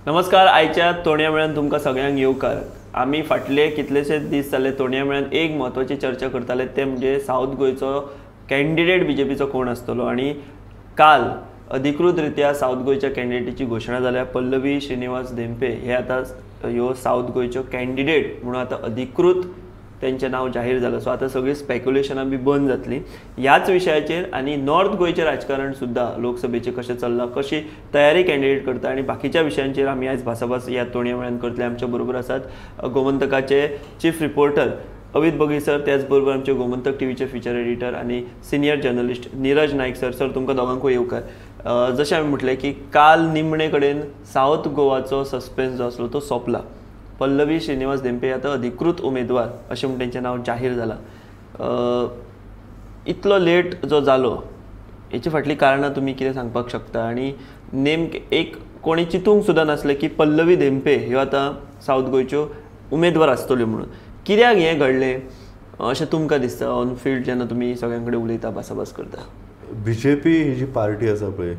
नमस्कार, आयच्या तोणया मेळान तुमकां सगळ्यांक येवकार. आमी फाटले कितलेशे दीस जाले तोणया मेळान एक म्हत्वाची चर्चा करताले, ते म्हणजे सावथ गोंयचो कॅन्डिडेट बीजेपीचो कोण आसतलो. आनी काल अधिकृत रित्या सावथ गोंयच्या कॅन्डिडेटीची घोशणा जाल्या. पल्लवी श्रीनिवास धेंपे हे आतां ह्यो सावथ गोंयच्यो कॅन्डिडेट म्हणून आतां अधिकृत तेंचें नांव जाहीर जालां. सो आतां सगळीं स्पेक्युलेशनां बी बंद जातलीं ह्याच विशयाचेर. आनी नॉर्थ गोंयचें राजकारण सुद्दां लोकसभेचें कशें चल्लां, कशी तयारी कॅन्डिडेट करता आनी बाकीच्या विशयांचेर आमी आयज भासाभास ह्या तोणया मेळान करतले. आमच्या बरोबर आसात गोमंतकाचे चीफ रिपोर्टर अमित बगी सर, त्याच बरोबर आमचे गोमंतक टीव्हीचे फिचर एडिटर आनी senior journalist Neeraj Naik sir. Sir, तुमकां दोगांकूय येवकार. जशें आमी म्हटलें की काल निमणे कडेन सावथ गोवाचो सस्पेन्स जो आसलो तो सोंपला. पल्लवी श्रीनिवास धेंपे आतां अधिकृत उमेदवार अशें म्हूण तेंचें नांव जाहीर जालां. इतलो लेट जो जालो हेचे फाटलीं कारणां तुमी कितें सांगपाक शकता? आनी नेमकें एक कोणी चिंतूंक सुद्दां नासलें की पल्लवी धेंपे ह्यो आतां सावथ गोंयच्यो उमेदवार आसतल्यो म्हणून. कित्याक हें घडलें अशें तुमकां दिसता ऑन फिल्ड जेन्ना तुमी सगळ्यां कडेन उलयता, भासाभास करता? बीजेपी ही जी पार्टी आसा पळय,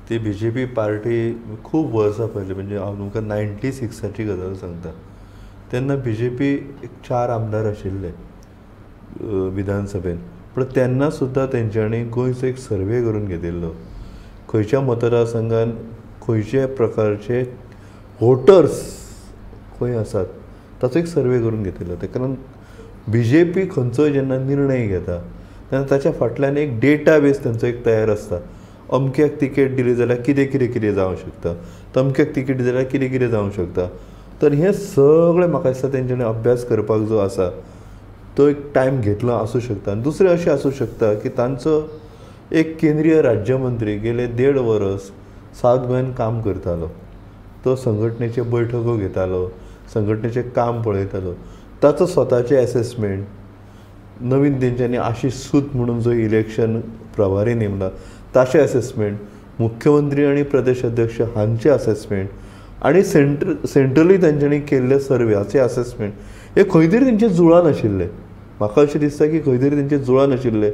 ती बी जे पी पार्टी खूब वर्सां पयलीं, म्हणजे हांव तुमकां 96ची गजाल सांगता, तेन्ना बी जे पी एक 4 आमदार आशिल्ले विधानसभेन. पूण तेन्ना सुद्दां तेंच्यांनी गोंयचो एक सर्वे करून घेतिल्लो, खंयच्या मतदारसंघान खंयचे प्रकारचे वोटर्स खंय आसात ताचो एक सर्वे करून घेतिल्लो. ताका लागून बी जे पी खंयचोय जेन्ना निर्णय घेता तेन्ना ताच्या फाटल्यान एक डेटा बेस तेंचो एक तयार आसता. अमक्याक तिकेट दिली जाल्यार कितें कितें कितें जावंक शकता, तमक्याक तिकेट दिली जाल्यार कितें कितें जावंक शकता. तर हें सगळें म्हाका दिसता तेंच्यांनी अभ्यास करपाक जो आसा तो एक टायम घेतलो आसूं शकता. आनी दुसरें अशें आसूं शकता की तांचो एक केंद्रीय राज्यमंत्री गेले 1.5 वर्स सावथ गोंयान काम करतालो, तो संघटनेच्यो बैठको घेतालो, संघटनेचें काम पळयतालो, ताचो स्वताचें एसेसमेंट. नवीन तेंच्यांनी आशिष सूत म्हणून जो इलेक्शन प्रभारी नेमला ताचें असेसमेंट, मुख्यमंत्री आनी प्रदेश अध्यक्ष हांचें असेसमेंट आनी सेंट्रली तेंच्यांनी केल्ले सर्वे हाचें असेसमेंट हे खंय तरी तेंचें जुळनाशिल्लें. म्हाका अशें दिसता की खंय तरी तेंचें जुळनाशिल्लें.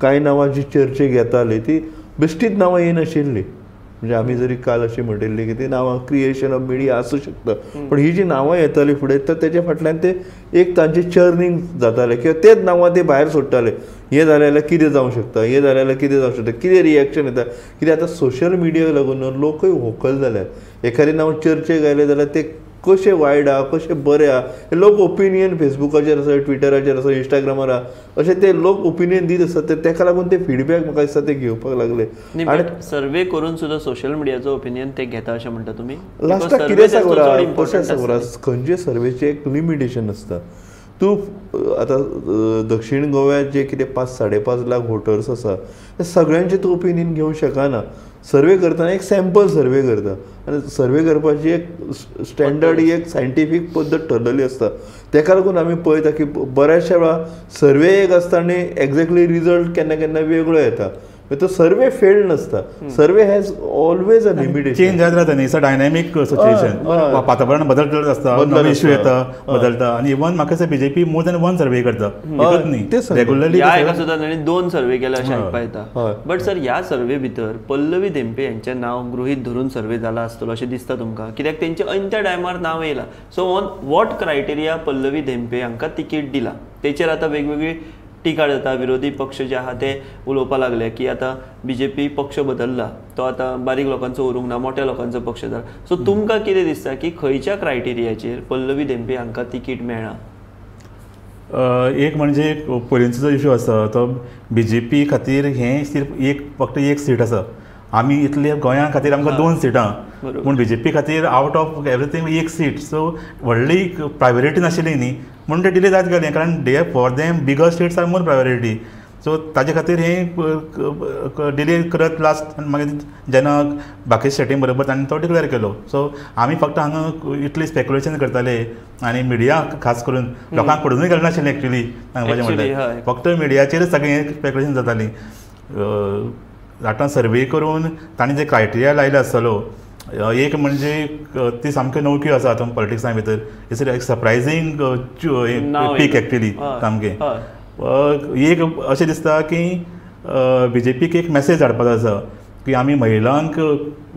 कांय नांवां जी चर्चेक येताली ती बेश्टीच नांवां येनाशिल्लीं. म्हणजे आमी जरी काल अशें म्हणिल्लें की ती नांवां क्रिएशन ऑफ मिडिया आसूं शकता, पूण ही जी नांवां येतालीं फुडें तर तेच्या फाटल्यान ते एक तांचें चर्निंग जातालें किंवा तेच नांवां ते भायर सोडटाले. हें जालें जाल्यार कितें जावंक शकता, हें जालें जाल्यार कितें जावंक शकता, कितें रिएक्शन येता. कित्याक आतां सोशल मिडियाक लागून लोकूय व्होकल जाल्यात. एखादें नांव चर्चेक आयलें जाल्यार तें कशें वायट आहा कशें बरें आहा हे लोक ओपिनियन फेसबुकाचेर आसा, ट्विटराचेर आसा, इंस्टाग्रामार आहा, अशें ते लोक ओपिनियन दीत आसतात. तेका लागून ते फिडबॅक म्हाका दिसता ते घेवपाक लागले. आनी सर्वे करून सुद्दां सोशल मिडियाचो ओपिनियन ते घेता अशें म्हणटा तुमी? लास्टाक कितें सांगूं, कशें सांगूं, खंयचे सर्वेचें एक लिमिटेशन आसता. तूं आतां दक्षीण गोव्यात जे कितें 5 साडे 5 लाख वोटर्स आसा ते सगळ्यांचें तूं ओपिनियन घेवंक शकना. सर्वे करतना एक सॅम्पल सर्वे करता आनी सर्वे करपाची एक स्टँडर्ड एक सायंटिफीक पद्दत ठरलेली आसता. तेका लागून आमी पळयता की बऱ्याचशा वेळार सर्वे एक आसता आनी एक्झॅक्टली रिजल्ट केन्ना केन्ना वेगळो येता. तो सर्वे फेल्ड नासता. Survey has always a limitation. Change जायत राहता न्ही, it's a dynamic situation. वातावरण बदलत आसता, नवे इश्यू येता, बदलता. आनी इवन म्हाका दिसता बीजेपी मोर देन 1 सर्वे करता, एकच न्ही, रेगुलरली. ह्या एका सुद्दां तांणी 2 सर्वे केले अशें आयकपा येता. बट सर, ह्या सर्वे भितर पल्लवी धेंपे हेंचें नांव गृहीत धरून सर्वे जाला आसतलो अशें दिसता तुमकां? कित्याक तेंचें अंत्या टायमार नांव येयलां. So on what criteria Pallavi Dhempe हांकां तिकीट दिलां तेचेर आतां वेगवेगळी टिका जाता. विरोधी पक्ष जे आहा ते उलोवपाक लागले की आतां बीजेपी पक्ष बदलला, तो आतां बारीक लोकांचो उरूंक ना, मोठ्या लोकांचो पक्ष जाला. सो तुमकां कितें दिसता की खंयच्या क्रायटेरियाचेर पल्लवी धेंपे हांकां तिकीट मेळ्ळां? एक म्हणजे पयलींचो जो इशू आसा तो बीजेपी खातीर हें सिर्फ एक फक्त एक सीट आसा. आमी इतले गोंया खातीर आमकां 2 सिटां, पूण बीजेपी खातीर आवट ऑफ एवरीथींग एक सीट. सो व्हडली प्रायोरिटी नाशिल्ली न्ही, म्हणून ते डिले जायत गेलें. कारण they for them bigger states are more priority. So ताजे खातीर हें डिले करत लास्ट मागीर जेन्ना बाकी स्टेटी बरोबर तांणी तो डिक्लेर केलो. सो आमी फक्त हांगा इतली स्पेक्युलेशन करताले आनी मिडिया खास करून लोकांक पडूनय गेलें नाशिल्लें एक्चुली सांगपाचें म्हणल्यार. फक्त मिडियाचेरच सगळें स्पेक्युलेशन जातालीं. आतां सर्वे करून तांणी जे क्रायटेरिया लायले आसतलो, एक म्हणजे ती सामकी नवकी आसा आतां पॉलिटिक्सां भितर. It's एक सरप्रायझींग पीक एक्चुली सामकें. एक अशें दिसता की बीजेपीक एक मॅसेज धाडपाचो आसा की आमी महिलांक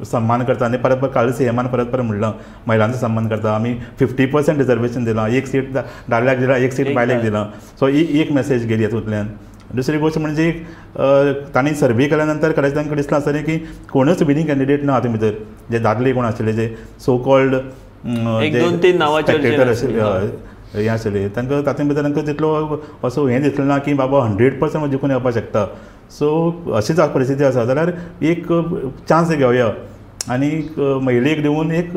सन्मान करता आनी परत परत काल सीएमान परत परत म्हणलां महिलांचो सन्मान करता आमी 50% रिजर्वेशन दिलां, एक सीट दादल्याक दिलां, एक सीट बायलेक दिलां. सो एक मेसेज गेली हातूंतल्यान. दुसरी गोश्ट म्हणजे तांणी सर्वे केल्या नंतर कदाचित तांकां दिसलां आसतलें की कोणूच विनींग कॅन्डिडेट ना हातूंत भितर, जे दादले कोण आशिल्ले जे सो कॉल्ड स्पेक्टेटर आशिल्ले हें आशिल्ले तांकां तातूंत भितर तांकां तितलो असो हें दिसलें ना की बाबा 100% जिखून येवपाक शकता. सो अशीच परिस्थिती आसा जाल्यार एक चान्स घेवया आनी महिलेक दिवन एक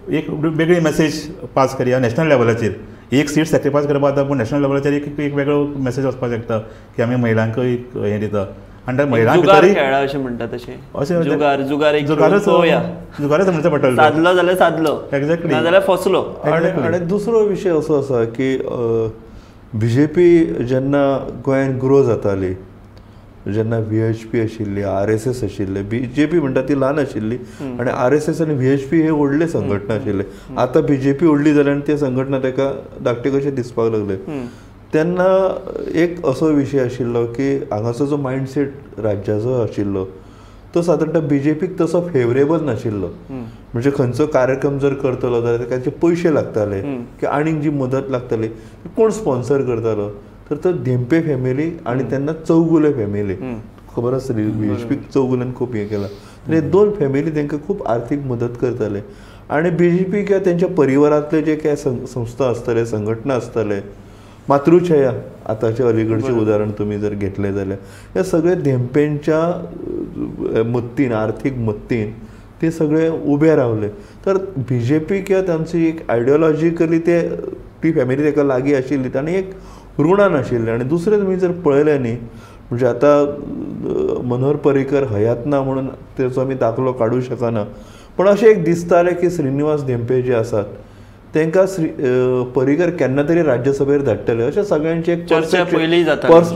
एक वेगळी मेसेज पास करया नॅशनल लेवलाचेर. एक सीट सॅक्रिफायस करपाक जाता पूण नॅशनल लेवलाचेर एक एक वेगळो मेसेज वचपाक शकता की आमी महिलांक एक हें दिता आनी महिलां भितर खेळा अशें म्हणटा तशें अशें जुगार जुगार एक जुगारच जुगारच म्हणचें पडटलें, सादलो जाल्यार सादलो, एक्झॅक्टली, नाजाल्यार फसलो. आनी दुसरो विशय असो आसा की बीजेपी जेन्ना गोंयांत ग्रो जाताली, जेन्ना VHP आशिल्ली, RSS आशिल्ले, BJP म्हणटा ती ल्हान आशिल्ली आनी RSS आनी VHP हे व्हडले संघटना आशिल्ले. आतां BJP व्हडली जाली आनी ते संघटना ताका धाकटे कशे दिसपाक लागले. तेन्ना एक असो विशय आशिल्लो की हांगासर जो मायंडसेट राज्याचो आशिल्लो तो सादारणता BJPक तसो फेवरेबल नाशिल्लो. म्हणजे खंयचो कार्यक्रम जर करतलो जाल्यार ताचे पयशे लागताले की आनीक जी मदत लागताली कोण स्पॉन्सर करतालो तर तो धेंपे फॅमिली आनी तेन्ना चौगुले फॅमिली खबर आसतली, VHP चौगुल्यान खूब हें केलां. तर हे दोन फॅमिली तांकां खूब आर्थीक मदत करताले आनी BJP किंवा तेंच्या परिवारांतले जे काय संस्था आसतले, संघटना आसतले, मातृछाया आतांचे अलीकडचें उदाहरण तुमी जर घेतलें जाल्यार हे सगळे धेंपेंच्या मत्तीन, आर्थीक मत्तीन ते सगळे उबे रावले. तर BJP किंवा तांची एक आयडियोलॉजिकली ते ती फॅमिली ताका लागीं आशिल्ली आनी एक ऋणान आशिल्लें. आनी दुसरें तुमी जर पळयलें न्ही म्हणजे आतां मनोहर पर्रीकर हयात ना म्हणून तेचो आमी दाखलो काडूं शकना, पण अशें एक दिसतालें की श्रीनिवास धेंपे जे आसात तांकां पर्रीकर केन्ना तरी राज्यसभेर धाडटले अशें सगळ्यांचें एक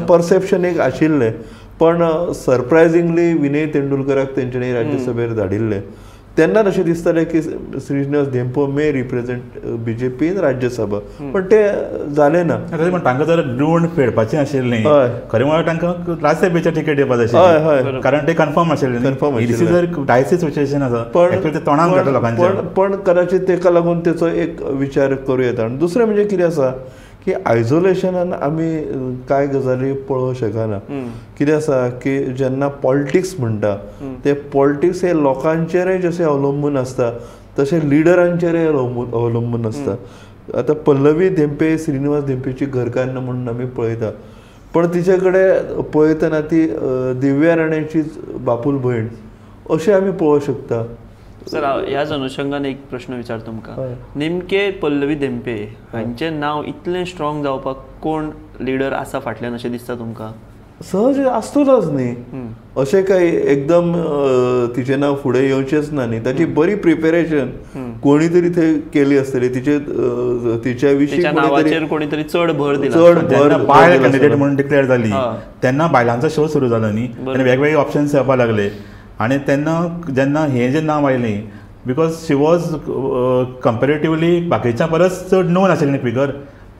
परसेप्शन एक आशिल्लें. पण सरप्रायझिंगली विनय तेंडुलकराक तेंच्यांनी राज्यसभेर धाडिल्लें. तेन्ना अशें दिसतालें की Srinivas Dempo may represent BJP in Rajya Sabha, पण ते जालें ना. पण तांकां जर ऋण फेडपाचें आशिल्लें खरें म्हळ्यार तांकां राज्यसभेचें तिकेट दिवपाक जाय आशिल्लें, कारण ते कन्फर्म आशिल्लें. कन्फर्म डायसीस सिच्युएशन आसा, पण ते तोंडान घालता लोकांच्या, पण कदाचित ताका लागून तेचो एक विचार करूं येता. आनी दुसरें म्हणजे कितें आसा की आयसोलेशनान आमी कांय गजाली पळोवंक शकना. कितें आसा की जेन्ना पॉलिटिक्स म्हणटा ते पॉलिटिक्स हे लोकांचेरय जशें अवलंबून आसता तशें लिडरांचेरय अवलंबून आसता. आतां पल्लवी धेंपे श्रीनिवास धेंपेची घरकान्न म्हणून आमी पळयता, पण तिचे कडेन पळयतना ती दिव्या राणेचीच बापूल भयण अशें आमी पळोवंक शकता. सर, ह्याच अनुशंगान एक प्रश्न विचार तुमकां, नेमके पल्लवी धेंपे हांचें नांव इतलें स्ट्रॉंग जावपाक कोण लिडर आसा फाटल्यान अशें दिसता तुमकां? सहज आसतलोच न्ही, अशें काय एकदम तिचें नांव फुडें येवचेंच ना न्ही. ताची बरी प्रिपेरेशन कोणी तरी थंय केली आसतली, तिचे तिच्या विशीं कोणी तरी चड भर दिला. चड भर बायल कॅन्डिडेट म्हणून डिक्लेअर जाली तेन्ना बायलांचो शो सुरू जालो न्ही, आनी वेगवेगळे ऑप्शन्स येवपाक लागले. आनी तेन्ना जेन्ना हें जें नांव आयलें because she was comparatively बाकीच्या परस चड नोन आशिल्लें फिगर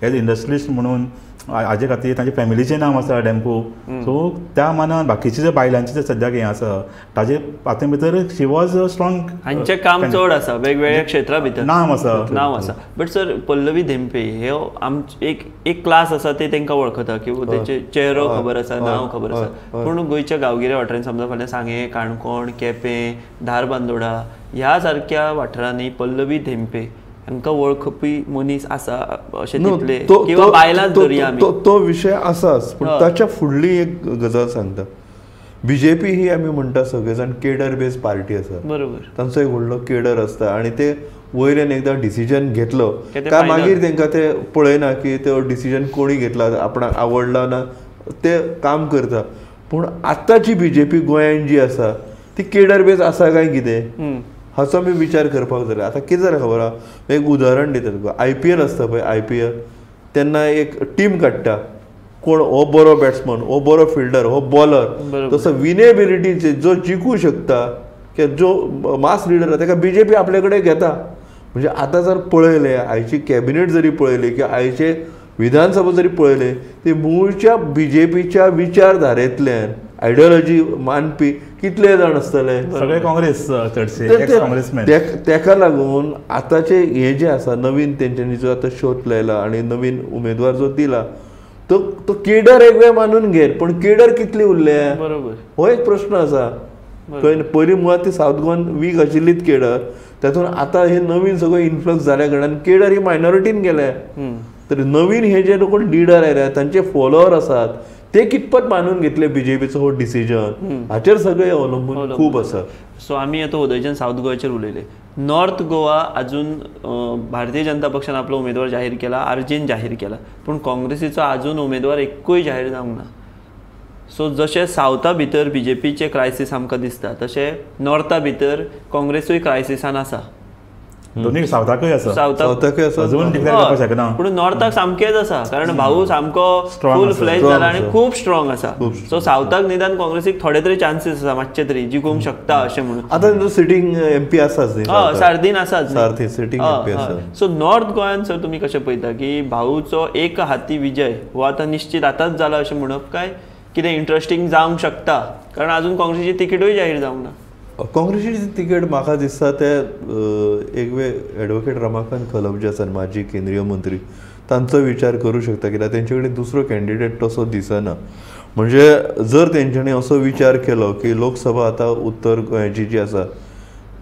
एज इंडस्ट्रियलिस्ट म्हणून, हाजे खातीर तांच्या फॅमिलीचें नांव आसा डेम्पो. सो त्या मानान बाकीचे जे बायलांचे जे सद्याक हें आसा ताजे हातूंत भितर she was strong. हांचें काम चड आसा वेगवेगळ्या क्षेत्रा भितर नांव आसा, नांव आसा. बट सर, पल्लवी धेंपे हे आमचे एक एक क्लास आसा ते तांकां वळखता किंवा तेंचे चेहरो खबर आसा, नांव खबर आसा, पूण गोंयच्या गांवगिऱ्या वाठारांनी समजा फाल्यां सांगें, काणकोण, केपें, धारबांदोडा ह्या सारक्या वाठारांनी पल्लवी धेंपे हांकां वळखपी मनीस आसा अशें दितले किंवा बायलां धरया आमी तो विशय आसाच. पूण ताच्या फुडली एक गजाल सांगता, BJP ही आमी म्हणटा सगळे जाण केडर बेज पार्टी आसा, बरोबर, तांचो एक व्हडलो केडर आसता आनी ते वयल्यान एकदां डिसिजन घेतलो काय मागीर तांकां ते पळयना की तो डिसिजन कोणी घेतला, आपणाक आवडला ना, ते काम करता. पूण आतांची BJP गोंयांत जी आसा ती केडर बेज आसा काय कितें हाचो आमी विचार करपाक जाय. आतां कितें जालें खबर आसा, एक उदाहरण दिता तुका, IPL आसता पळय, IPL तेन्ना एक टीम काडटा, कोण हो बरो बॅट्समन, हो बरो फिल्डर, हो बॉलर, तसो विनेबिलिटीचे जो जिखूं शकता किंवा जो मास लिडर आसा ताका BJP आपले कडेन घेता. म्हणजे आतां जर पळयलें आयची कॅबिनेट जरी पळयली किंवा आयचे विधानसभा जरी पळयले ती मूळच्या बीजेपीच्या विचारधारेंतल्यान आयडियोलॉजी मानपी कितले जाण आसतले सगळे काँग्रेस चडशे एक्स काँग्रेसमॅन. तेका लागून आतांचे हे जे आसा नवीन तेंच्यांनी जो आतां शोध लायला आनी नवीन उमेदवार जो दिला तो तो केडर एक वेळ मानून घेत, पण केडर कितली उरल्या बरोबर हो एक प्रश्न आसा. पयलीं मुळात ती सावथ गोवान वीक आशिल्लीच केडर, तातूंत आतां हे नवीन सगळें इन्फ्लक्स जाल्या कारणान केडर ही मायनॉरिटीन गेल्या. तर नवीन हे जे कोण लिडर आयल्या तांचे फॉलोवर आसात ते कितपत मानून घेतले बीजेपीचो हो डिसिजन हाचेर सगळे अवलंबून खूब आसा. सो आमी आतां उदयच्यान सावथ गोवाचेर उलयले. नॉर्थ गोवा अजून भारतीय जनता पक्षान आपलो उमेदवार जाहीर केला, आरजीन जाहीर केला, पूण काँग्रेसीचो अजून उमेदवार एकूय जाहीर जावंक ना. सो जशें सावथा भितर बीजेपीचे क्रायसीस आमकां दिसता तशें नॉर्था भितर काँग्रेसूय क्रायसिसान आसा. दोनूय सावथाकूय आसा, सावथाकूय आसा, अजून डिक्लेअर करपाक शकना, पूण नॉर्थाक सामकेंच आसा कारण भाऊ सामको फूल फ्लॅज जाला आनी खूब स्ट्रॉंग आसा. सो सावथाक निदान काँग्रेसीक थोडे तरी चान्सीस आसा, मातशे तरी जिखूंक शकता अशें म्हणून. आतां तेंचो सिटींग एमपी आसाच न्ही, हय सार्दीन आसाच, सार्दीन सिटींग एमपी आसा. सो नॉर्थ गोंयान सर तुमी कशें पळयता की भाऊचो एक हाती विजय हो आतां निश्चीत आतांच जाला अशें म्हणप काय कितें इंट्रस्टींग जावंक शकता, कारण अजून काँग्रेसीची तिकीटूय जाहीर जावंक ना? काँग्रेसीची तिकेट म्हाका दिसता ते एक वेळ एडवोकेट रमाकांत खलप जे आसा माजी केंद्रीय मंत्री तांचो विचार करूं शकता, कित्याक तेंचे कडेन दुसरो कॅन्डिडेट तसो दिसना. म्हणजे जर तेंच्यांनी असो विचार केलो की लोकसभा आतां उत्तर गोंयची जी आसा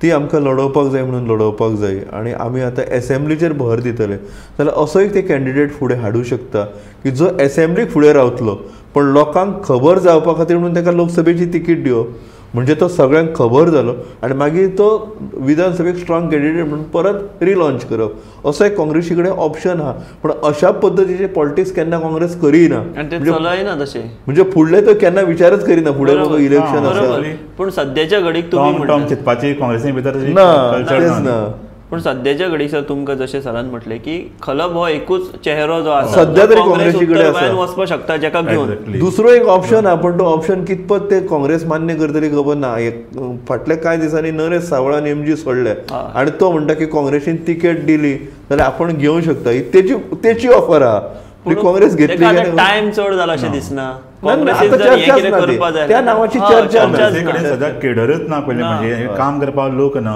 ती आमकां लडोवपाक जाय म्हणून लडोवपाक जाय आनी आमी आतां एसेंब्लीचेर भर दितले जाल्यार असो एक ते कॅन्डिडेट फुडें हाडूं शकता की जो एसेंब्लीक फुडें रावतलो, पण लोकांक खबर जावपा खातीर म्हणून ताका लोकसभेची तिकीट दिवप, म्हणजे तो सगळ्यांक खबर जालो आनी मागीर तो विधानसभेक स्ट्रॉंग कॅन्डिडेट म्हणून परत रिलॉन्च करप, असो एक काँग्रेसी कडेन ऑप्शन आहा. पण अशा पद्दतीचे पॉलिटिक्स केन्ना काँग्रेस करिना, चलयना तशें, म्हणजे फुडले तो केन्ना विचारच करिना फुडें इलेक्शन आसा. पूण सद्याच्या घडीक तुमी चिंतपाची काँग्रेसी भितर ना, तेच ना. पूण सद्याच्या घडीक सर तुमकां जशें सरान म्हटलें की खलप हो एकूच चेहरो जो आसा सद्या तरी काँग्रेसी कडेन वचपाक शकता जेका घेवन दुसरो एक ऑप्शन आहा, पण तो ऑप्शन कितपत ते काँग्रेस मान्य करतली खबर ना. फाटल्या कांय दिसांनी नरेश सावळान एमजी सोडले आनी तो म्हणटा की काँग्रेसीन तिकेट दिली जाल्यार आपण घेवंक शकता, ही तेची ऑफर आहा. काँग्रेस घेतली टायम चड जाला अशें दिसना, त्या नावाची चर्चा सद्या केडरच ना, पयलीं म्हणजे काम करपाक लोक ना,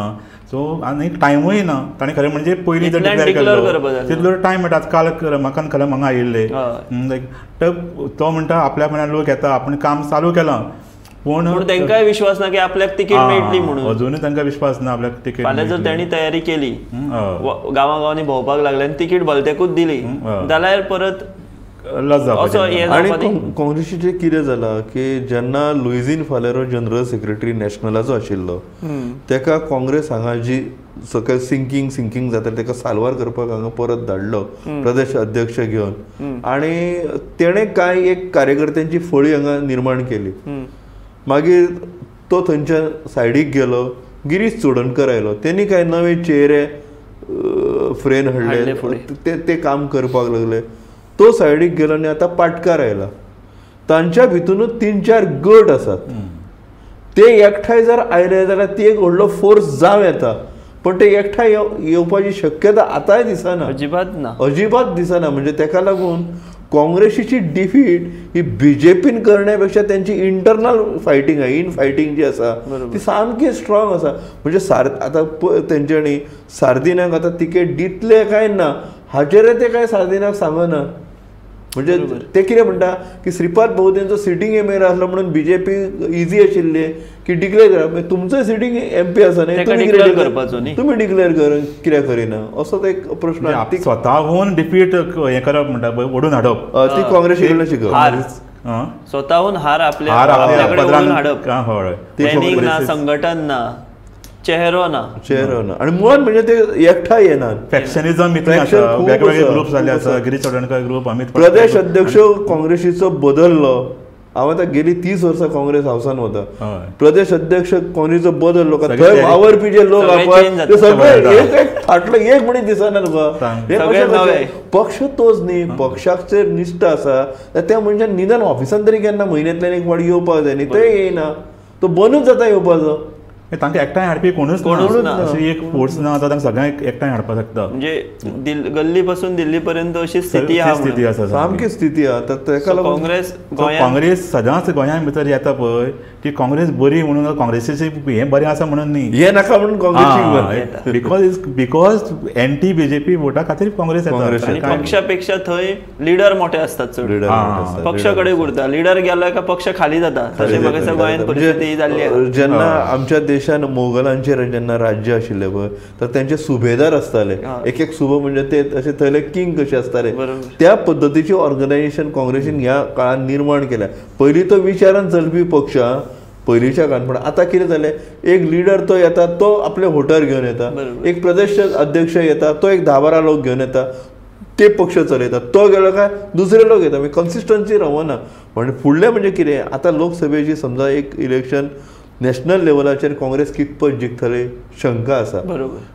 सो आनी टायमूय ना. ताणें खरें म्हणजे पयलीं जर डिक्लेअर केल्लो तितलो टायम मेळटा. काल रमाकांत खलप हांगा आयिल्ले, तो म्हणटा आपल्या मनान लोक येता, आपण काम चालू केलां, पूण तांकांय विश्वास ना की आपल्याक तिकीट मेळटली म्हणून, अजूनय तांकां विश्वास ना आपल्याक तिकीट. फाल्यां जर तांणी तयारी केली, गांवां गांवांनी भोंवपाक लागले आनी तिकीट भलत्याकूच दिली जाल्यार परत आनी काँग्रेसीचें कितें जालां की जेन्ना लुइझीन फालेरो जनरल सेक्रेटरी नॅशनलाचो आशिल्लो तेका काँग्रेस हांगा जी सकयल सिंकींग सिंकींग जाता तेका साल्वार करपाक हांगा परत धाडलो प्रदेश अध्यक्ष घेवन, आनी तेणें कांय एक कार्यकर्त्यांची फळी हांगा निर्माण केली. मागीर तो थंयच्यान सायडीक गेलो, गिरीश चोडणकर आयलो, तेणी कांय नवे चेहरे फ्रेन हाडले, ते काम करपाक लागले. तो सायडीक गेलो आनी आतां पाटकार आयला. तांच्या भितूनच 3-4 गट आसात, ते एकठांय जर आयले जाल्यार ती एक व्हडलो फोर्स जावं येता, पण ते एकठांय येवपाची शक्यता आतांय दिसना, अजिबात ना, अजिबात दिसना. म्हणजे तेका लागून काँग्रेसीची डिफीट ही बीजेपीन करण्या पेक्षा त्यांची इंटरनल फायटींग आहे, इन फायटींग जी आसा ती सामकी स्ट्रॉंग आसा. म्हणजे आतां तेंच्यांनी सार्दिनाक आतां तिकेट दितले काय ना हाचेर ते काय सार्दिनाक सांगना. म्हणजे ते कितें म्हणटा की श्रीपाद भाऊ तेंचो सिटींग एम एल आसलो म्हणून बीजेपी इजी आशिल्ली की डिक्लेअर करा, तुमचो सिटींग एम पी आसा न्ही, तुमी डिक्लेअर कर कित्याक करिना, असो तो एक प्रश्न. स्वताहून डिफीट हें करप म्हणटा, ओडून हाडप, ती काँग्रेसी कडल्यान शिकप, स्वताहून हार आपल्या कडेन हाडप, प्लॅनिंग ना, संघटन ना, चेहरो ना, चेहरो ना, आणि मुळात म्हणजे ते एकठांय येनात. फॅक्शनिझम वेगवेगळे ग्रुप जाल्ले आसा, गिरीश चोडणकर ग्रुप, अमित प्रदेश अध्यक्ष काँग्रेसीचो बदललो. हांव आतां गेली 30 वर्सां काँग्रेस हावसान वता, प्रदेश अध्यक्ष काँग्रेसीचो बदललो थंय वावरपी जे लोक आसा ते सगळे एक एक फाटलो एक म्हणून दिसना तुका. पक्ष तोच न्ही, पक्षाक चेर निश्ठा आसा त्या मनशान निदान ऑफिसान तरी केन्ना म्हयन्यांतल्यान एक फावट येवपाक जाय न्ही, ते येयना, तो बंदूच जाता येवपाचो. तांकां एकठांय हाडपी कोणूच ना, अशी एक फोर्स ना आतां तांकां सगळ्यांक एकठांय हाडपाक शकता. म्हणजे गल्ली पासून दिल्ली पर्यंत अशी स्थिती स्थिती आसा, सामकी स्थिती आसा. ताका लागून काँग्रेस सदांच गोंया भितर येता पळय ती काँग्रेस बरी म्हणून, काँग्रेसीचे हें बरें आसा म्हणून न्ही, हें नाका म्हणून काँग्रेसीक, because because anti BJP वोटा खातीर काँग्रेस येता. पक्षा पेक्षा थंय लिडर मोठे असतात चड, पक्ष कडेन उरता, लिडर गेलो काय पक्ष खाली जाता. तशें म्हाका गोंयांत परिस्थिती जाल्ली आसा. जेन्ना आमच्या देशान मोगलांचेर जेन्ना राज्य आशिल्लें पळय तर त्यांचे सुभेदार आसताले, एक एक सुभो म्हणजे ते अशे थंयले किंग कशे आसताले, त्या पद्दतीची ऑर्गनायझेशन काँग्रेसीन ह्या काळान निर्माण केल्या. पयलीं तो विचारान चलपी पक्ष पयलींच्या काळान, पण आतां कितें जालें, एक लिडर तो येता तो आपले वोटर घेवन येता, एक प्रदेश अध्यक्ष येता तो एक 10-12 लोक घेवन येता, ते पक्ष चलयता, तो गेलो काय दुसरे लोक येता, म्हणजे कन्सिस्टन्सी रावना. म्हणजे फुडलें म्हणजे कितें, आतां लोकसभेची समजा एक इलेक्शन नॅशनल लेवलाचेर काँग्रेस कितपत जिखतले शंका आसा.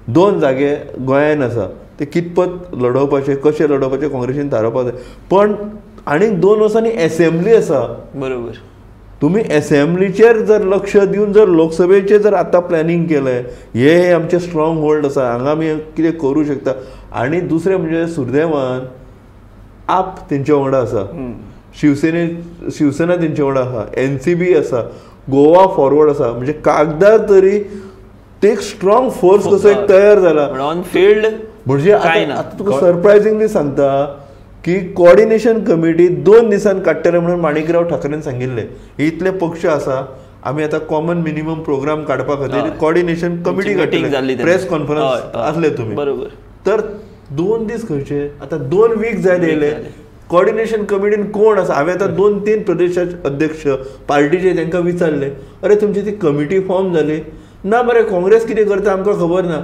2 जागे गोंयान आसा, ते कितपत लडोवपाचे कशें लडोवपाचे काँग्रेसीन थारावपाक जाय. पण आनीक 2 वर्सांनी एसेंब्ली आसा. बरोबर, तुम्ही एसेंब्लीचेर जर लक्ष दिवन जर लोकसभेचेर जर आतां प्लॅनिंग केलें, हे आमचे स्ट्रॉंग होल्ड आसा, हांगा आमी कितें करूं शकता. आनी दुसरें म्हणजे सुर्दैवान आप तेंच्या वांगडा आसा, शिवसेना तेंच्या वांगडा आसा, NCB आसा, गोवा फॉरवर्ड आसा, म्हणजे कागदार तरी ते एक स्ट्रॉंग फोर्स कसो एक तयार जाला ऑन फिल्ड. म्हणजे आतां तुका सरप्रायझिंगली सांगता की कोऑर्डिनेशन कमिटी 2 दिसान काडटले म्हणून माणिकराव ठाकरेन सांगिल्लें. इतले पक्ष आसा, आमी आतां कॉमन मिनिमम प्रोग्राम काडपा खातीर कोऑर्डिनेशन कमिटी काडटले, प्रेस कॉन्फरन्स आसले तुमी. बरोबर, तर 2 दीस खंयचे, आतां 2 वीक जायत येयले. कोऑर्डिनेशन कमिटीन कोण आसा, हांवें आतां 2-3 प्रदेश अध्यक्ष पार्टीचे तांकां विचारले, अरे तुमची ती कमिटी फॉर्म जाली ना मरे, काँग्रेस कितें करता आमकां खबर ना.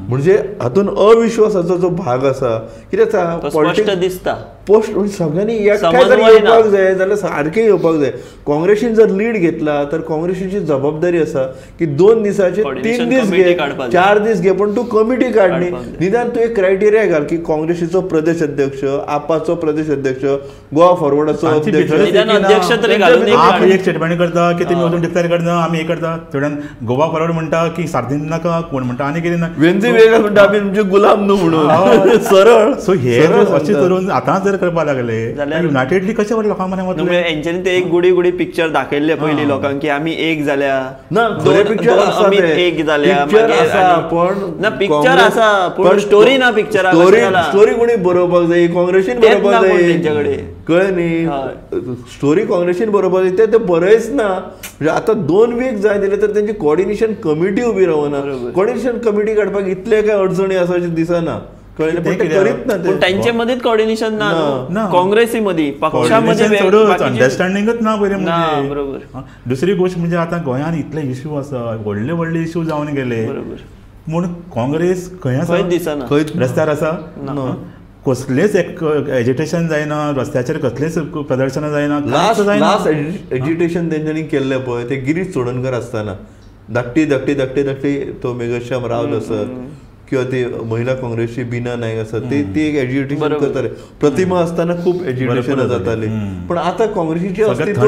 म्हणजे हातून अविश्वासाचो जो भाग आसा कितें स्पश्ट दिसता. पोस्ट म्हणजे सगळ्यांनी एकठांय जर येवपाक जाय जाल्यार सारकें येवपाक जाय. काँग्रेसीन जर लीड घेतला तर काँग्रेसीची जबाबदारी आसा की 2 दिसाचे 3 दीस घे, 4 दीस घे, पण तूं कमिटी काडली, निदान तूं एक क्रायटेरिया घाल की काँग्रेसीचो प्रदेश अध्यक्ष, आपाचो प्रदेश अध्यक्ष, गोवा फॉरवर्डाचो अध्यक्ष, एक स्टेटमेंट करता की तुमी वचून डिक्लेअर करता, आमी हे करता. थोड्यान गोवा फॉरवर्ड म्हणटा की सार्दीन नाका, कोण म्हणटा आनी कितें ना, वेंझी वेगळा म्हणटा आमी तुमचे गुलाम न्हू म्हणून सरळ. सो हे अशें करून आतां जर करपाक लागले जाल्यार युनायटेडली कशें लोकां मनान वतलें. हेंच्यांनी ते एक गुडी गुडी पिक्चर दाखयल्ले पयलीं लोकांक की आमी एक जाल्या ना, पिक्चर एक जाल्या, पण ना पिक्चर आसा पूण स्टोरी ना, पिक्चर स्टोरी कोणी बरोवपाक जाय, काँग्रेसीन बरोवपाक जाय तेंचे कडेन, कळ्ळें न्ही. स्टोरी काँग्रेसीन बरोवपाक जाय, ते बरयच ना. म्हणजे आतां 2 वीक जाय दिले तर तेंची कोऑर्डिनेशन कमिटी उबी रावना. कोऑर्डिनेशन कमिटी काडपाक इतले काय अडचणी आसा अशें दिसना, कळ्ळें, पण ते करीत ना. पूण तांचे मदींच कोऑर्डिनेशन ना, काँग्रेसी मदीं, पक्षा मदीं अंडरस्टँडिंगच ना पयलीं म्हणजे. बरोबर. दुसरी गोश्ट म्हणजे आतां गोंयांत इतले इश्यू आसा, व्हडले व्हडले इश्यू जावन गेले, म्हूण काँग्रेस खंय आसा दिसना, रस्त्यार आसा, कसलेच एक एजिटेशन जायना, रस्त्याचेर कसलेच प्रदर्शनां जायना. लास्ट एजिटेशन तेंच्यांनी केल्लें पळय ते गिरीश चोडणकर आसतना, धाकटी धाकटी धाकटी धाकटी तो मेघश्याम रावत आसत किंवा ती महिला काँग्रेसची बीना नायक आसत, ती एक एजिटेशन करताले. प्रतिमा आसतना खूब एजिटेशन जाताली, पण आतां काँग्रेसीचें अस्तित्व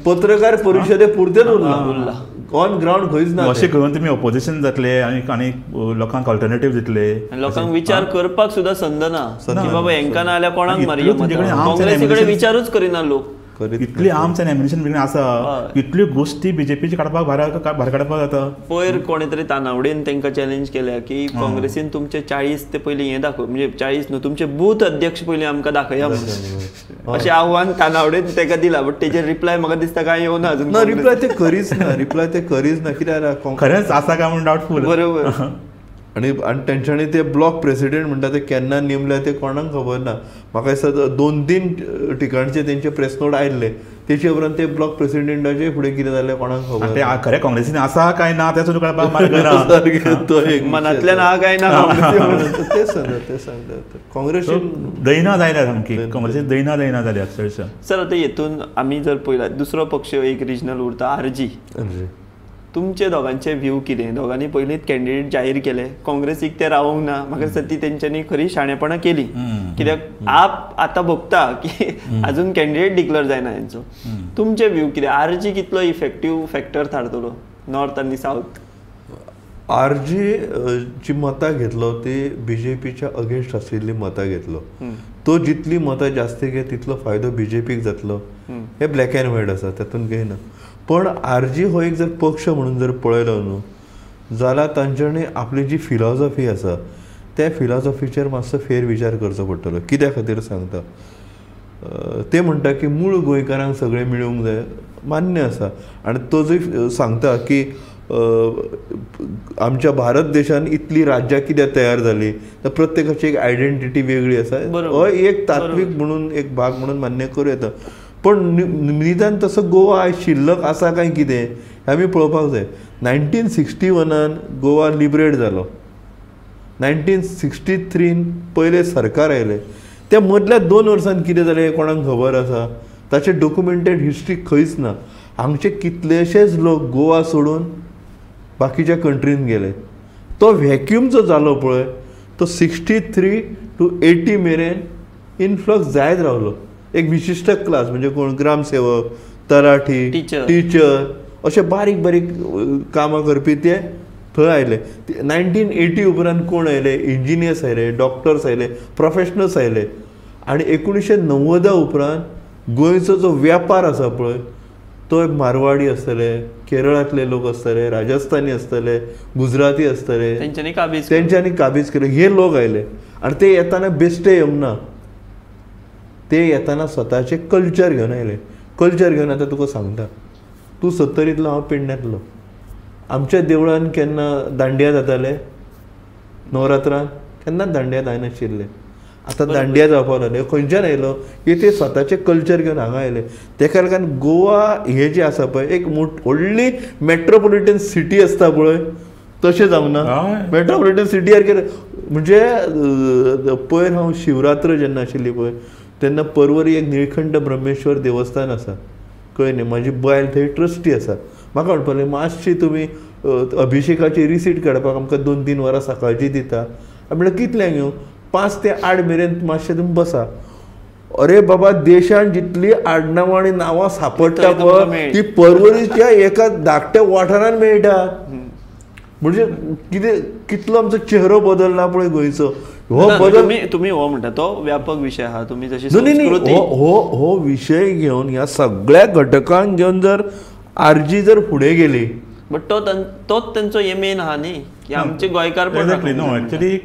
पत्रकार परिशदे पुरतेच उरलां, ऑन ग्रावंड खंयच ना. अशें करून तुमी ऑपोजिशन जातले आनी आनी लोकांक ऑल्टरनेटीव दितले, लोकांक विचार करपाक सुद्दां संद ना की बाबा हेंकां ना जाल्यार कोणाक मारया, काँग्रेसी कडेन विचारूच करिना लोक. इतली आर्म्स आनी एम्युनिशन बिन आसा, इतल्यो गोश्टी बीजेपीची काडपाक भायर काडपाक जाता. पयर कोणे तरी तानावडेन तांकां चॅलेंज केल्या की काँग्रेसीन तुमचे 40 ते पयलीं हें दाखय, म्हणजे 40 न्हू, तुमचे बूथ अध्यक्ष पयलीं आमकां दाखया अशें आव्हान तानावडेन ताका दिलां. बट तेजेर रिप्लाय म्हाका दिसता कांय येवना अजून. ना रिप्लाय ते करीच ना, रिप्लाय ते करीच ना, कित्याक खरेंच आसा काय म्हणून डावटफूल. बरोबर. आनी आनी तेंच्यांनी ते ब्लॉक प्रेसिडेंट म्हणटा ते केन्ना नेमले ते कोणाक खबर ना. म्हाका दिसता 2-3 ठिकाणचे तेंचे प्रेस नोट आयिल्ले, तेचे उपरांत ते ब्लॉक प्रेसिडेंटाचे फुडें कितें जालें कोणाक खबर ना. खरें काँग्रेसीन आसा काय ना तें सुद्दां कळपाक मार्ग ना, तो एक मनांतल्यान आहा काय ना तेच सांगता, तेच सांगता. काँग्रेसीन दैना जायना सामकी, काँग्रेसीन दैना जायना जाली अक्षरशः. सर आतां हेतून आमी जर पळयला दुसरो पक्ष एक रिजनल उरता आरजी, तुमचे दोगांचे व्यू कितें? दोगांनी पयलींच कॅन्डिडेट जाहीर केले, काँग्रेसीक ते रावोंक ना, म्हाका दिसता ती तेंच्यांनी खरी शाणेपणां केली, कित्याक आप आतां भोगता की अजून कॅन्डिडेट डिक्लेअर जायना हेंचो. तुमचे व्यू कितें? आरजी कितलो इफेक्टीव फॅक्टर थारतलो नॉर्थ आनी सावथ? आर जी जी मतां घेतलो ती बीजेपीच्या अगेन्स्ट आशिल्ली मतां घेतलो. तो जितली मतां जास्ती घे तितलो फायदो बीजेपीक जातलो, हे ब्लॅक एंड व्हायट आसा, तातूंत काही ना. पण आर जी हो एक जर पक्ष म्हणून जर पळयलो न्हू जाल्यार तांच्यांनी आपली जी फिलॉसॉफी आसा त्या फिलॉसॉफीचेर मातसो फेरविचार करचो पडटलो. कित्या खातीर सांगता, ते म्हणटा की मूळ गोंयकारांक सगळें मेळूंक जाय, मान्य आसा. आनी तो जो सांगता की आमच्या भारत देशान इतली राज्यां कित्याक तयार जाली, तर प्रत्येकाची एक आयडेंटिटी वेगळी आसा, हो एक तात्वीक म्हणून एक भाग म्हणून मान्य करूं येता. पण निदान तसो गोवा आयज शिल्लक आसा काय कितें हें आमी पळोवपाक जाय. 1961 गोवा लिबरेट जालो, 1963 पयलें सरकार आयलें. त्या मदल्या 2 वर्सांत कितें जालें हें कोणाक खबर आसा? ताचें डॉक्युमेंटेड हिस्ट्री खंयच ना. हांगचे कितलेशेच लोक गोवा सोडून बाकीच्या कंट्रीन गेले. तो व्हॅक्यूम जो जालो पळय तो 63 to 80 मेरेन इनफ्लक्स जायत रावलो. एक विशिश्ट क्लास म्हणजे कोण ग्रामसेवक, तलाठी, टिचर अशे बारीक बारीक कामां करपी ते थंय आयले. 1980 उपरांत कोण आयले? इंजिनियर्स आयले, डॉक्टर्स आयले, प्रोफेशनल्स आयले. आनी 1990 उपरांत गोंयचो जो व्यापार आसा पळय तो मारवाडी आसतले, केरळांतले लोक आसतले, राजस्थानी आसतले, गुजराती आसतले, तेंच्यांनी काबीज केले. हे लोक आयले आनी ते येताना बेश्टे येवंक ना, ते येताना स्वताचें कल्चर घेवन आयले. कल्चर घेवन आतां तुका सांगता, तूं सत्तरींतलो, हांव पेडण्यांतलो. आमच्या देवळान केन्ना दांडिया जाताले? नवरात्रान केन्ना दांडिया जायनाशिल्ले. आतां दांडिया जावपाक लागले. खंयच्यान आयलो की ते स्वताचें कल्चर घेवन हांगा आयले. तेका लागून गोवा हे जे आसा पळय एक व्हडली मेट्रोपॉलिटन सिटी आसता पळय तशें जावंक ना. मेट्रोपॉलिटन सिटी सारकें म्हणजे पयर हांव शिवरात्र जेन्ना आशिल्ली पळय तेन्ना परवरी एक निळखंठ ब्रह्मेश्वर देवस्थान आसा, कळ्ळें न्ही, म्हाजी बायल थंय ट्रस्टी आसा. म्हाका म्हणपाक लागली मातशी तुमी अभिशेकाची रिसीट काडपाक आमकां 2-3 वरां सकाळची दिता. म्हणल्यार कितल्यांक येवं? 5 ते 8 मेरेन मातशें तुमी बसा. अरे बाबा, देशान जितली आडनांवां आनी नांवां सांपडटा पळय ती परवरीच्या एका धाकट्या वाठारान मेळटा. म्हणजे कितें कितलो आमचो चेहरो बदलला पळय गोंयचो. हो बदल तुमी हो म्हणटा तो व्यापक विशय आहा. तुमी जशी हो हो विशय घेवन ह्या सगळ्या घटकांक घेवन जर आरजी जर फुडें गेली, बट तो तोच तेंचो हे मेन आहा न्ही की आमचे गोंयकार. No, actually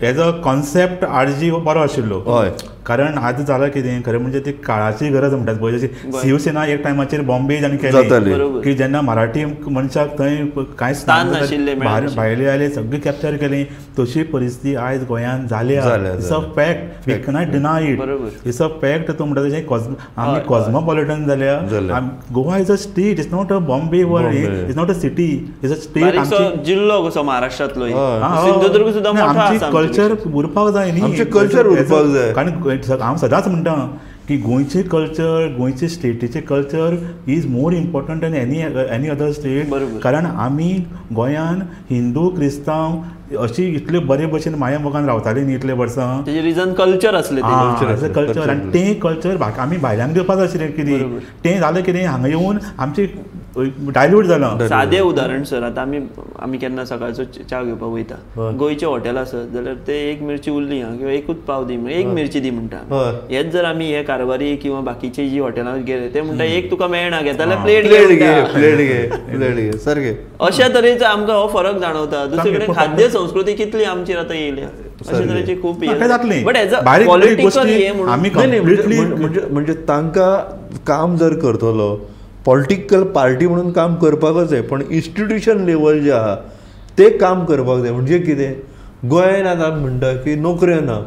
as a concept RG बरो आशिल्लो. हय, कारण आतां जालां कितें खरें म्हणजे ती काळाची गरज म्हणटात पळय, जशी शिवसेना एक टायमाचेर बॉम्बे आनी केली की जेन्ना मराठी मनशाक थंय कांयच स्थान नाशिल्लें, भायले आयले सगळें कॅप्चर केलें, तशी परिस्थिती आयज गोंयांत जाल्या. It's a fact, we cannot deny it. It's a fact. तूं म्हणटा तशें आमी कॉस्मोपॉलिटन जाल्या. Goa is a state, it's not a Bombay world, it's not a city, it's a state. जिल्लो कसो महाराष्ट्रांतलो सिंधुदुर्ग सुद्दां मोठो आसा. कल्चर उरपाक जाय न्ही, आमचें कल्चर उरपाक जाय. कारण हांव सदांच म्हणटा की गोंयचें कल्चर, गोंयचे स्टेटीचें culture is more important than any other state. कारण आमी गोंयान हिंदू क्रिस्तांव अशी इतले बरे भशेन माया मोगान रावताली न्ही इतले वर्सां. तेजें रिजन कल्चर आसलें, कल्चर. आनी तें कल्चर आमी भायल्यांक दिवपाक जाय आशिल्लें. कितें तें जालें कितें हांगा येवन आमचें डायल्यूट जालां. सादें उदाहरण सर, आतां आमी आमी केन्ना सकाळचो च्या घेवपाक वयता, गोंयचें हॉटेल आसत जाल्यार ते एक मिरची उरली आं किंवा एकूच पाव दी, एक मिरची दी म्हणटा. हेच जर आमी हे कारवारी किंवा बाकीचे जी हॉटेलां गेले ते म्हणटा एक तुका मेळना, घेता जाल्यार प्लेट घे, प्लेट घे, प्लेट घे सारकें. अशा तरेचो आमकां हो फरक जाणवता. दुसरे कडेन खाद्य संस्कृती कितली आमची आतां येयल्या अशे तरेची खूब, बट एज अ पॉलिटिकल हे म्हणून म्हणजे तांकां काम जर करतलो पॉलिटिकल पार्टी म्हणून काम करपाकच जाय, पण इन्स्टिट्यूशन लेवल जे आहा ते काम करपाक जाय. म्हणजे कितें, गोंयान आतां आमी म्हणटा की नोकऱ्यो ना.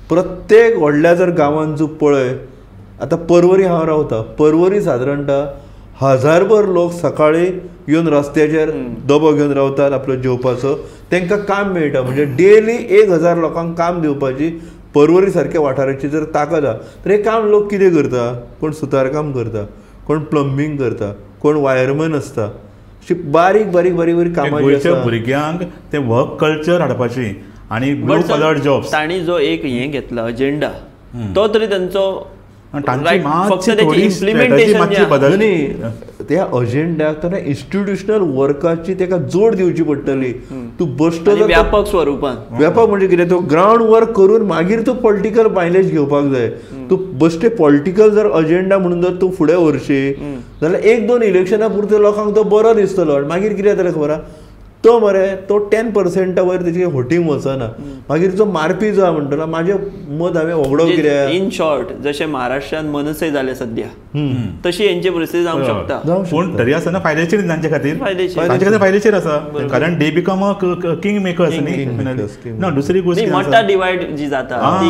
प्रत्येक व्हडल्या जर गांवान तूं पळय, आतां परवरी हांव रावता, परवरी सादारणता 1000भर लोक सकाळी येवन रस्त्याचेर दबो घेवन रावतात आपलो जेवपाचो, तांकां काम मेळटा. म्हणजे डेली 1000 लोकांक काम दिवपाची परवरी सारक्या वाठाराची जर ताकद आहा तर हें काम लोक कितें करता? कोण सुतारकाम करता, कोण प्लंबींग करता, कोण वायरमॅन आसता, अशी बारीक बारीक बारीक बारीक कामां. गोंयच्या भुरग्यांक ते वर्क कल्चर हाडपाची आनी ब्लू कलर जॉब्स. तांणी जो एक हें घेतला अजेंडा तो तरी तांचो फक्त इम्प्लिमेंटेशन न्ही. त्या अजेंडाक ताणें इन्स्टिट्युशनल वर्काची ताका जोड दिवची पडटली. तूं बश्टो व्यापक स्वरुपान, व्यापक म्हणजे कितें, तो ग्रावंड वर्क करून मागीर तूं पॉलिटिकल मायलेज घेवपाक जाय. तूं बश्टे पॉलिटिकल जर अजेंडा म्हणून जर तूं फुडें व्हरशी जाल्यार एक दोन इलेक्शनां पुरते लोकांक तो बरो दिसतलो आनी मागीर कितें जातलें खबर आहा, तो मरे तो 10% वयर तेजी व्होटींग वचना. मागीर जो मारपी जो म्हणटलो म्हाजें मत हांवें होगडो कित्याक. इन शॉर्ट जशें महाराष्ट्रान मनसे जाले सद्या तशी हेंची परिस्थिती जावंक शकता, पूण तरी आसतना फायदेशीर तांचे खातीर, तांचे खातीर फायदेशीर आसा, कारण they become a king makers न्ही. ना दुसरी गोश्ट मतां डिवायड जी जाता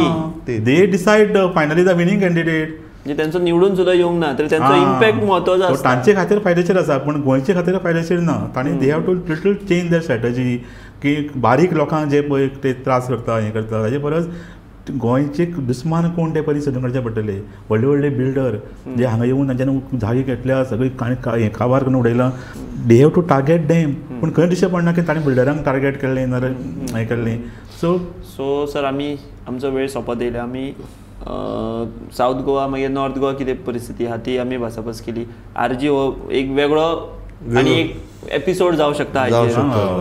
ती they decide finally the winning candidate, म्हणजे त्यांचो निवडून सुद्दां येवंक ना तरी त्यांचो इम्पॅक्ट म्हत्वाचो आसा. तांचे खातीर फायदेशीर आसा पूण गोंयचे खातीर फायदेशीर ना. तांणी they have to little change their strategy की बारीक लोकांक जे पळय ते त्रास करता हें करता ताजे परस गोंयचे दुस्मान कोण ते पयलीं सोदून काडचे पडटले. व्हडले व्हडले बिल्डर जे हांगा येवन तांच्यानी जागे घेतल्या सगळी हें काबार करून उडयलां, they have to target them. पूण खंय दिश्टी पडना की तांणी बिल्डरांक टार्गेट केल्लें ना हें केल्लें. सो सो सर आमी आमचो वेळ सोंपत येयला. आमी सावथ गोवा मागीर नॉर्थ गोवा कितें परिस्थिती आहा ती आमी भासाभास केली. आरजी हो एक वेगळो आनी एक एपिसोड जावं शकता हाचेर,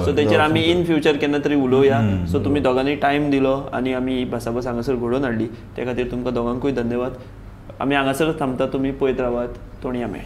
सो तेचेर आमी इन फ्युचर केन्ना तरी उलोवया. सो तुमी दोगांनी टायम दिलो आनी आमी ही भासाभास हांगासर घडोवन हाडली त्या खातीर तुमकां दोगांकूय धन्यवाद. आमी हांगासरच थांबता, तुमी पळयत रावात तोणया मेळ.